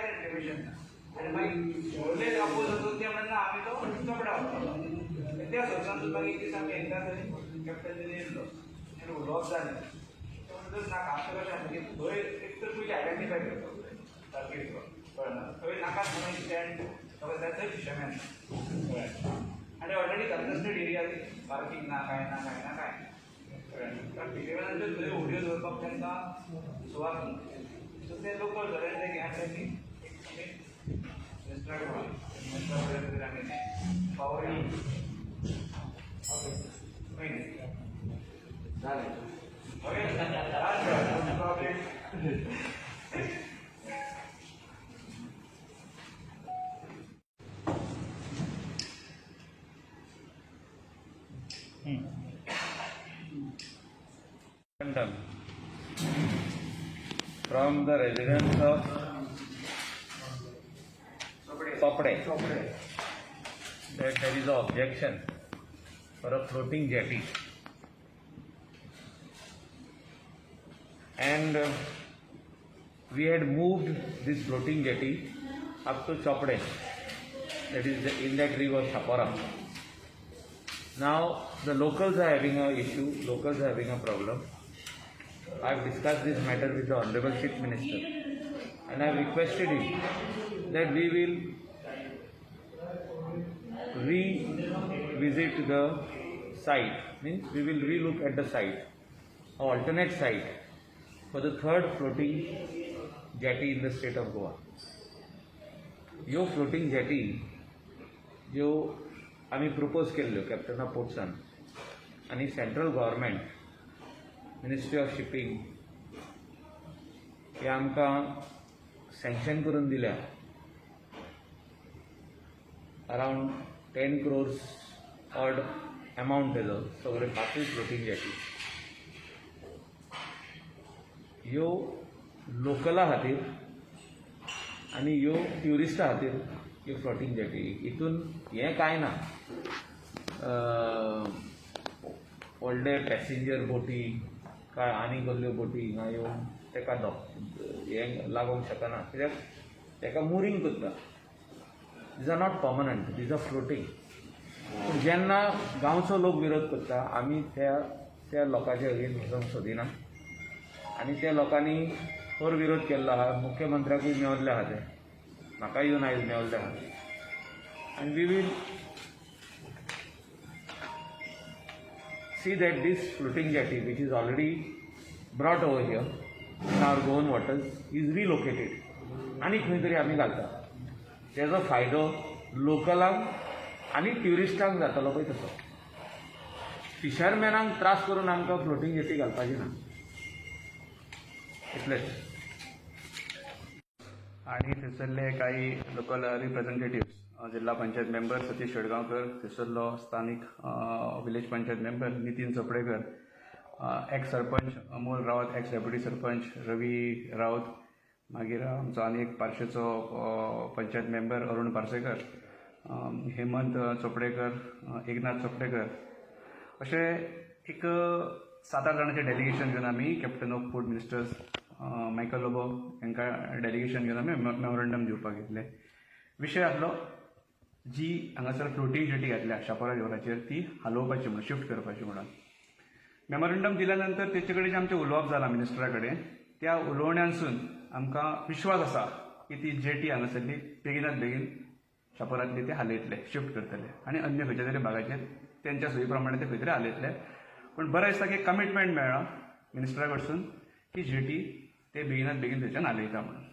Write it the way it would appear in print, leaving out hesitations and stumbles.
कांयच इंटिमेशन ना. आनी मागीर व्हडले अपोज वचून ते म्हणना, आमी तो चोपडा वचपाचो. त्या सोर्सान मागीर एक दीस आमी एकदां थंय कॅप्टन येयल्लो आनी उलोवप जालें. तो म्हणटच नाका, आमचें कशें आसा की थंय एक तर पयलीं आयडेंटिफाय करपाक जाय सारकें, कळना थंय नाकाच म्हणून स्टँड जाल्यार थंय फिशरमॅन, कळ्ळें? आनी ऑलरेडी कंजस्टेड एरिया, पार्किंग ना, कांय ना, कांय ना, कांय ना, कळ्ळें? कारण फिशरमॅनाच्यो थंय होडयो दवरपाक तांकां सुवात ना. सो ते लोकल जाले ते घेवन त्यांनी आमी मिनिस्टराक मिनिस्टरा कडेन आमी पावर ओके जालें. Okay, problem. Memorandum from the residents of Chopde that there is a objection for a floating jetty. And we had moved this floating jetty up to Chopde, that is in that river Chapora. Now the locals are having a issue, locals are having a problem. I have discussed this matter with the Honorable Chief Minister and I have requested him that we will revisit the site, means we will relook at the site, alternate site for the third floating jetty in the state of Goa. ह्यो floating jetty ज्यो आमी propose केल्ल्यो captain of पोर्ट्सान आनी Central Government, Ministry of Shipping हे आमकां sanction करून दिल्या, around 10 crores odd amount तेजो, सगळे पांचूय फ्लोटींग जेटी ह्यो लोकला खातीर आनी ह्यो ट्युरिस्टा खातीर. ह्यो फ्लोटींग जेटी हितून हें कांय ना, व्हडले पॅसेंजर बोटी काय आनी कसल्यो बोटी हिंगा येवन ताका हें लागोंक शकना, कित्याक ताका मुरींग करता. These are not permanent, these are floating. पूण जेन्ना गांवचो लोक विरोध करता, आमी त्या त्या लोकांचे अगेन्स्ट वचोंक सोदिना आनी त्या लोकांनी खर विरोध केल्लो आहा. मुख्यमंत्र्याकूय मेवल्ले आहा ते, म्हाका येवन आयज मेवल्ले आहा आनी we will see that this floating jetty, which is already brought over here in our Goan waters, is relocated. आनी खंय तरी आमी घालता, तेजो फायदो लोकलांक आनी ट्युरिस्टांक जातलो पळय तसो. फिशरमॅनांक त्रास करून आमकां फ्लोटींग जेटी घालपाची ना, इतलेंच. आणि थंयसरले काही लोकल रिप्रेझेंटेटिव्स, जिल्हा पंचायत मेंबर सतीश शेडगांवकर, थंयसरलो स्थानीक village panchayat member Nitin Chopdekar, ex sarpanch Amol Raut, ex deputy sarpanch Ravi Raut, मागीर आमचो आनी एक पार्शेचो पंचायत मेंबर अरुण पार्सेकर, हेमंत चोपडेकर, एकनाथ चोपडेकर, अशें एक सात आठ जाणांचें डेलिगेशन घेवन आमी Captain of Port Ministers Michael Lobo हांकां डेलिगेशन घेवन आमी मेमोरंडम दिवपाक येतले. विशय आसलो, जी हांगासर फ्लोटींग जेटी घातल्या शापोरा रिवराचेर, ती हालोवपाची म्हणून, शिफ्ट करपाची म्हणून. मेमोरंडम दिल्या नंतर तेचे कडेन जें आमचें उलोवप जालां मिनिस्टरा कडेन, त्या उलोवण्यासून आमकां विश्वास आसा की ती जेटी हांगासरली बेगिनात बेगीन शापोरांतली ते हालयतले, शिफ्ट करतले आनी अन्य खंयच्या तरी भागाचेर तेंच्या सोयी प्रमाणे ते खंय तरी हालयतले. पूण बरें दिसता की कमिटमेंट मेळ्ळा मिनिस्टरा कडसून की जेटी ते बेगिनात बेगीन थंयच्यान हालयता म्हणून.